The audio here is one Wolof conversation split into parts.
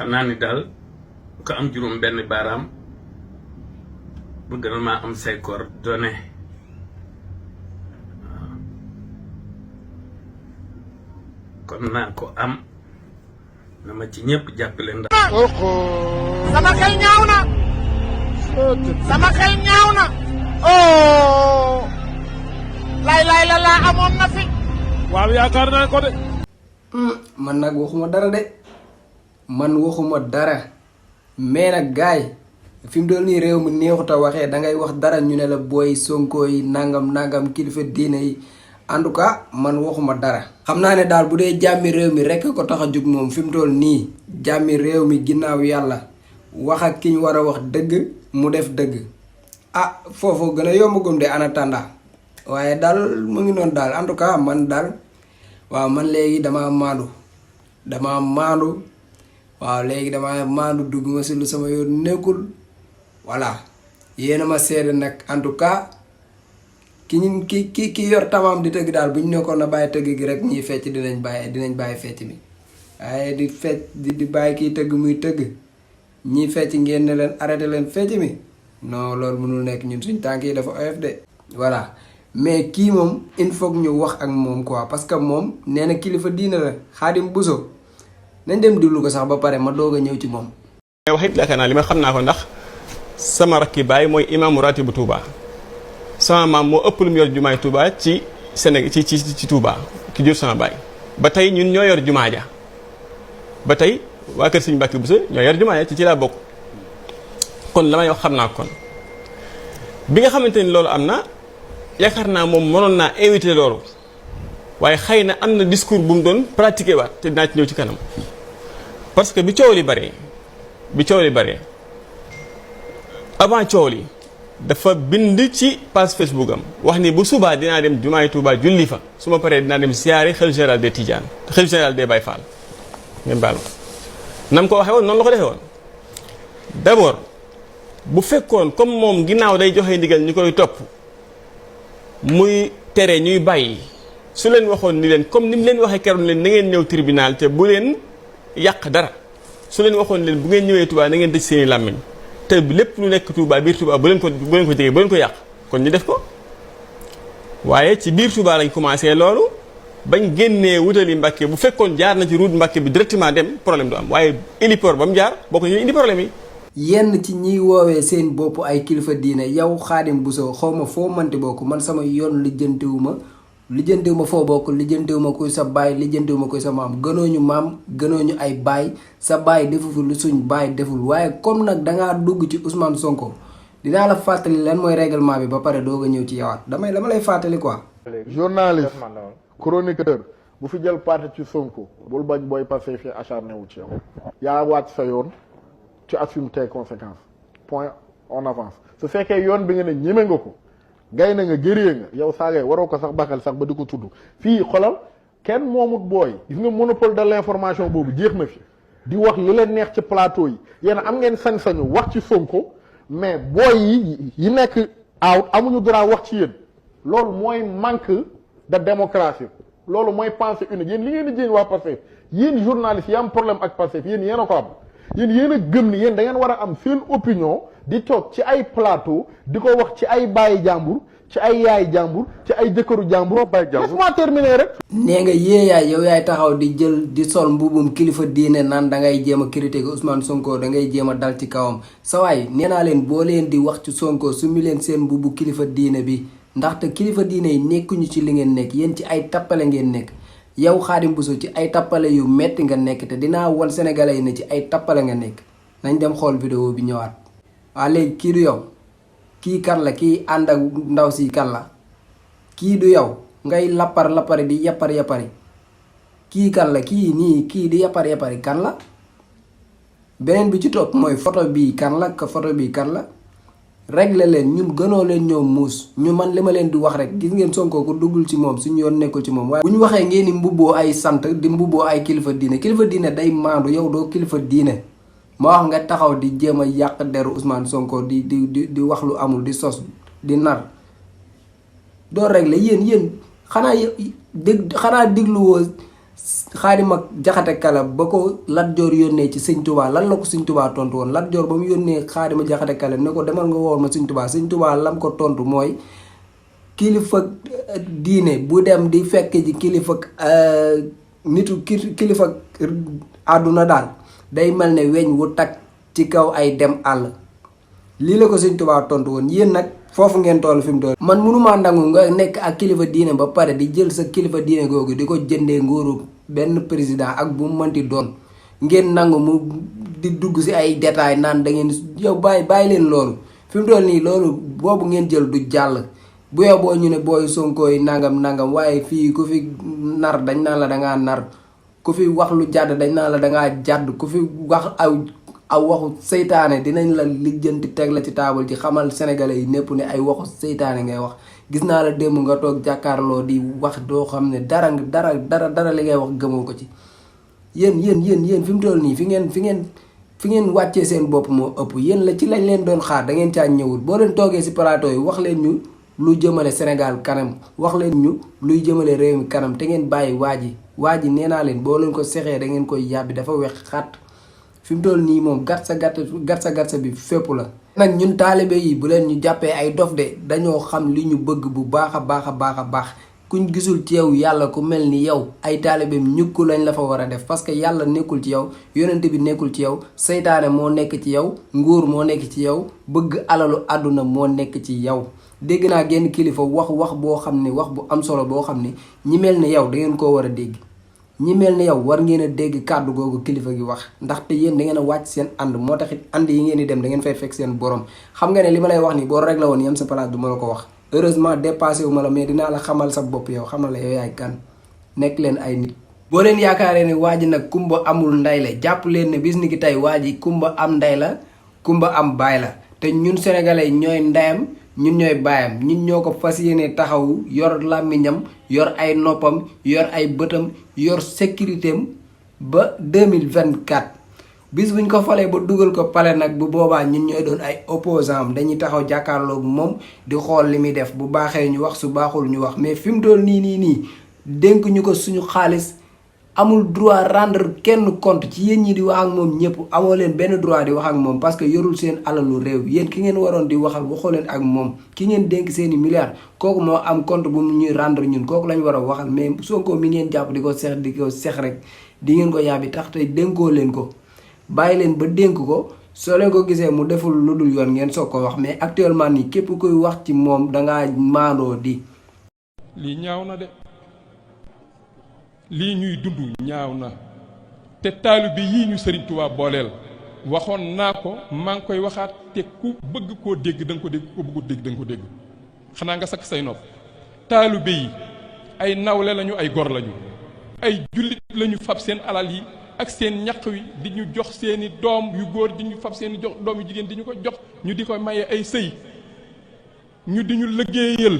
xamna ni dal ko am juroom benn baram bu gënal ma am say coordonnées kon na ko am na ma ci ñepp jappale ndax sama xel ñaaw na sama xel ñaaw na oh lay la amoon na fi waaw yaakaar naa ko de man nag waxuma dara de man waxuma dara mais nag gaay fi mu doon nii réew mi neexut a waxee dangay wax dara ñu ne la booy sonko yi nangam kilifa diine yi en tout cas man waxuma dara. xam naa ne daal bu dee jàmmi réew mi rekk ko tax a jug moom fi mu toll nii jàmmi réew mi ginnaaw yàlla wax ak ki ñu war a wax dëgg mu def dëgg ah foofu gën a yombagum de en attendant waaye daal mu ngi noonu daal en tout cas man daal waaw man léegi dama maandu waaw léegi dama maandu dugg ma si lu sama yoon nekkul voilà yéena ma seede nag en tout cas ki yor tamam di tëgg daal bu ñu nekkoon na bàyyi tëgg gi rek ñiy fecc dinañ bàyyi fecc mi waaye di fecc di bàyyi kiy tëgg muy tëgg ñiy fecc ngeen ne leen arrêté leen fecc mi non loolu mënul nekk ñun suñ tànk yi dafa oyof de voilà mais kii moom il faut ñu wax ak moom quoi parce que moom nee na kilifa diina la Khadim Bousso nañ dem déglu ko sax ba pare ma doog a ñëw ci moom. wax it yaakaar naa li ma xam naa ko ndax sama rakki baay mooy imaamu ratib bu Touba sama maam moo ëpp lu mu yor jumaay Touba ci Sénégal ci Touba ki jur sama baay ba tey ñun ñoo yor jumaa ja ba tey waa kër Sëñ Mbàkke Bousso ñoo yor jumaa ja ci laa bokk kon la may wax xam naa kon bi nga xamante ni loolu am na yaakaar naa moom mënoon naa éviter loolu waaye xëy na am na discours bu mu doon pratiquer waat te dinaa ci ñëw ci kanam parce que bi coow li baree avant coow li dafa bind ci page Facebook am wax ni bu subaa dinaa dem jumaay Touba julli fa su ma paree dinaa dem siyaare xalifa général des Tidianes xalifa général des Baye Fall ngeen baal ma nam ko waxee woon noonu la ko defee woon d'abord bu fekkoon comme moom ginnaaw day joxe ndigal ñu koy topp muy tere ñuy bàyyi su leen waxoon ni leen comme ni mu leen waxee keroon leen na ngeen ñëw tribunal te bu leen yàq dara su leen waxoon leen bu ngeen ñëwee Touba na ngeen tëj seeni làmmiñ te lépp lu nekk Touba biir Touba bu leen ko jege bu leen ko yàq kon ñu def ko waaye ci biir Touba lañ commencé loolu bañ génnee wutali Mbàkke bu fekkoon jaar na ci route Mbàkke bi directement dem problème du am waaye héliport ba mu jaar boo ko ñu indi problème yi. yenn ci ñiy woowee seen bopp ay kilifa diine yow Khadim Bousso xaw ma foo mënti bokk man sama yoon lijjantiwuma foo bokk lijjantiwuma kuy sa baay lijjantiwuma kuy sa maam gënooñu ay baay sa baay defu fi lu suñ baay deful waaye comme nag dangaa dugg ci Ousmane Sonko dinaa la fàttali lan mooy règlement bi ba pare doog a ñëw ci yawaat dama lay fàttali quoi. journaliste chroniqueur bu fi jël parti ci Sonko bul bañ booy passé fi acharné wu ci yow yaa wàcc sa yoon tu assumes tes conséquences point on avance su fekkee yoon bi nga ne ñeme nga ko gay na nga gëree nga yow saagay waroo ko sax baxal sax ba di ko tudd fii xolal kenn moomut booy gis nga monopole de l'information boobu jeex na fi di wax lu leen neex ci plateau yi yéen am ngeen sañ-sañu wax ci Sonko mais booy yi nekk out amuñu droit wax ci yéen loolu mooy manque de démocratie loolu mooy pensée unique yéen li ngeen di jéem waa Pastef yéen journalistes yi am problème ak Pastef yéen a ko am yéen a gëm ni yéen da ngeen war a am seen opinion di toog ci ay plateau di ko wax ci ay bàyyi jàmbur ci ay yaay jàmbur ci ay jëkkëru jàmbur bàyyi jàmbur laisse-moi terminer rek. nee nga yaay yow yaay taxaw di jël di sol mbubum kilifa diine naan da ngay jéem a critiquer Ousmane Sonko da ngay jéem a dal ci kawam sa waay nee naa leen boo leen di wax ci Sonko su mi leen seen mbubu kilifa diine bi ndaxte kilifa diine yi nekkuñu ci li ngeen nekk yéen ci ay tappale ngeen nekk. yow Khadim Bousso ci ay tappale yu metti nga nekk te dinaa won sénégalais yi ne ci ay tappale nga nekk nañ dem xool vidéo bi ñëwaat waa léegi kii du yow kii kan la kii ànd ak ndaw si kan la kii du yow ngay lappari di yappari kii kan la kii nii kii di yappari kan la beneen bi ci topp mooy photo bii kan la ka photo bii kan la régler leen ñun gënoo leen ñoom muus ñu man li ma leen di wax rek gis ngeen Sonko ko duggul ci moom suñu yoon nekkul ci moom waaye bu ñu waxee ngeen ni mbubboo ay sant di mbubboo ay kilifa diine day maandu yow doo kilifa diine ma wax nga taxaw di jéem a yàq deru Ousmane Sonko di wax lu amul di sos di nar doo régler yéen xanaa dégluwoo Khadim ak Jaxate Kala ba ko Lat Joor yónnee ci sëñ Touba lan la ko sëñ Touba tontu woon Lat Joor ba mu yónnee Khadim Jaxate Kala ne ko demal nga wool ma sëñ Touba lam ko tontu mooy kilifa diine bu dem di fekk ji kilifa nitu kilifa àdduna daal day mel ne weñ wu takk ci kaw ay dem àll lii la ko sëñ Touba tontu woon. yéen nag foofu ngeen toll fi mu toll. man mënumaa nangu nga nekk ak kilifa diine ba pare di jël sa kilifa diine googu di ko jëndee nguuru benn président ak bu mu mënti doon ngeen nangu mu di dugg si ay détails naan da ngeen yow bàyyi leen loolu fi mu toll nii loolu boobu ngeen jël du jàll. bu yow boo ñu ne booy Sonko yi nangam waaye fii ku fi nar dañ naan la dangaa nar ku fi wax lu jàdd dañ naan la dangaa jàdd ku fi wax aw waxu seytaane dinañ la lijjanti teg la ci taabal ci xamal sénégalais yi népp ne ay waxu seytaane ngay wax. gis naa la démb nga toog jàkkaarloo di wax doo xam ne dara li ngay wax gëmoo ko ci. yéen fi mu toll nii fi ngeen wàccee seen bopp moo ëpp yéen la ci lañ leen doon xaar da ngeen caa ñëwul. boo leen toogee si plateau yi wax leen ñu luy jëmale Sénégal kanam wax leen ñu luy jëmale réew mi kanam te ngeen bàyyi waa ji nee naa leen boo leen ko sexee da ngeen koy yàbbi dafa wex xat. fi mu toll nii moom gatsa bi fépp la. nag ñun taalibe yi bu leen ñu jàppee ay dof de dañoo xam li ñu bëgg bu baax a baax kuñ gisul ci yow yàlla ku mel ni yow ay taalibeem ñukku lañ la fa war a def parce que yàlla nekkul ci yow yonent bi nekkul ci yow seytaane moo nekk ci yow nguur moo nekk ci yow bëgg alalu àdduna moo nekk ci yow. dégg naa genn kilifa wax boo xam ne wax bu am solo boo xam ne ñi mel ni yow da ngeen koo war a dégg. ñi mel ni yow war ngeen a dégg kàddu googu kilifa gi wax ndaxte yéen da ngeen a wàcc seen ànd moo taxit ànd yi ngeen di dem da ngeen fay fekk seen borom. xam nga ne li ma lay wax nii boo réglé woon yem sa place du ma la ko wax heureusement dépassé wu ma la mais dinaa la xamal sa bopp yow xamal la yow yaay kan nekk leen ay nit. boo leen yaakaaree ne waa ji nag kumba amul nday la jàpp leen ne bis ni ki tey waa ji kumba am nday la kumba am baay la te ñun sénégalais ñooy ndeyam ñun ñooy baayam ñun ñoo ko fas yéene taxawu yor làmmiñam yor ay noppam yor ay bëtam yor sécurité am ba 2024 bis buñ ko falee ba dugal ko pale nag bu boobaa ñun ñooy doon ay opposant am dañuy taxaw jàkkaarloo moom di xool li muy def bu baaxee ñu wax su baaxul ñu wax mais fi mu doon nii dénk ñu ko suñu xaalis amul droit rendre kenn compte ci yéen ñi di wax ak moom ñëpp amoo leen benn droit di wax ak moom parce que yorul seen alalu réew yéen ki ngeen waroon di waxal waxoo leen ak moom ki ngeen dénk seeni milliards kooku moo am compte bu mu ñuy rendre ñun kooku lañ war a waxal mais Sonko mi ngeen jàpp di ko sex rek di ngeen ko yàbbi tax tey dénkoo leen ko bàyyi leen ba dénk ko soo leen ko gisee mu deful lu dul yoon ngeen soog ko wax mais actuellement nii képp koy wax ci moom dangaa maandoo di. lii ñaaw na de lii ñuy dund ñaaw na te taalibe yii ñu Sëriñ Tuubaa booleel waxoon naa ko maa ngi koy waxaat te ku bëgg koo dégg da nga ko dégg ku bëggu dégg da nga ko dégg xanaa nga sakk say nopp taalibe yi ay nawle lañu ay gor lañu ay jullit lañu fab seen alal yi ak seen ñaq wi di ñu jox seeni doom yu góor di ñu fab seeni jox doom yu jigéen di ñu ko jox ñu di ko maye ay sëy ñu di ñu liggéeyal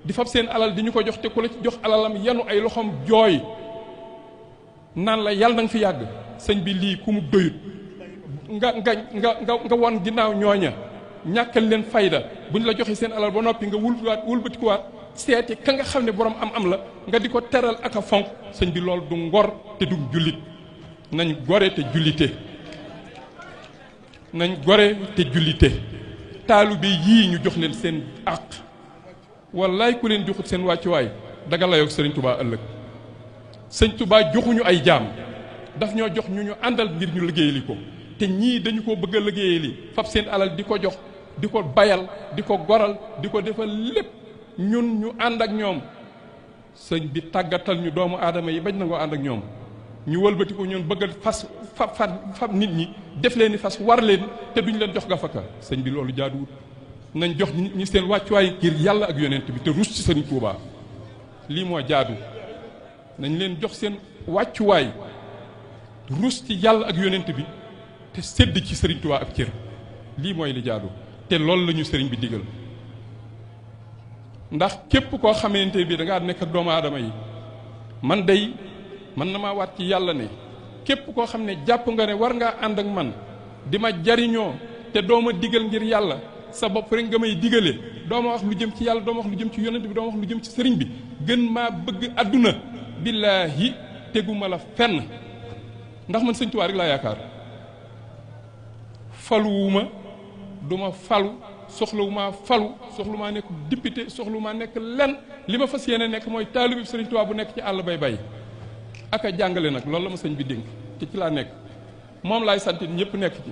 di fab seen alal di ñu ko jox te ku la ci jox alalam yanu ay loxoom jooy naan la yàlla na nga fi yàgg sëñ bi lii ku mu doyut nga won ginnaaw ñooña ñàkkal leen fayda bu ñu la joxe seen alal ba noppi nga wulbatikuwaat seeti ka nga xam ne borom am la nga di ko teral ak a fonk sëñ bi loolu du ngor te du jullit nañ gore te jullite taalibe yii ñu jox leen seen àq wallaay ku leen joxut seen wàccuwaay daga layoog sëriñ Touba ëllëg sëñ Touba joxuñu ay jaam daf ñoo jox ñu àndal ngir ñu liggéeyali ko te ñii dañu ko bëgg a liggéeyali fab seen alal di ko jox di ko bayal di ko goral di ko defal lépp ñun ñu ànd ak ñoom sëñ bi tàggatal ñu doomu aadama yi bañ na ngoo ànd ak ñoom ñu wëlbati ko ñun bëgg a fas fab nit ñi def leen ni fas war leen te duñ leen jox gafaka sëñ bi loolu jaaduwut nañ jox nit ñi seen wàccuwaay ngir yàlla ak yonent bi te rus ci sëriñ Tuubaa lii moo jaadu nañ leen jox seen wàccuwaay rus ci yàlla ak yonent bi te sedd ci sëriñ Tuubaa ak cër lii mooy li jaadu te loolu la ñu sëriñ bi digal ndax képp koo xamante bi da ngaa nekk ak doomu aadama yi man na maa waat ci yàlla ne képp koo xam ne jàpp nga ne war ngaa ànd ak man di ma jariñoo te dooma digal ngir yàlla sa bopp rek nga may digale dooma wax lu jëm ci yàlla dooma wax lu jëm ci yonent bi dooma wax lu jëm ci sëriñ bi gën maa bëgg àdduna billaahi teguma la fenn ndax man sëñ Tuubaa rek laa yaakaar faluwuma duma falu soxlawuma falu soxlumaa nekk député soxlumaa nekk lenn li ma fas yéene nekk mooy taalibe sëriñ Tuubaa bu nekk ci àll bay ak a jàngale nag loolu la ma sëñ bi dénk te ci laa nekk moom laay sant ñëpp nekk ci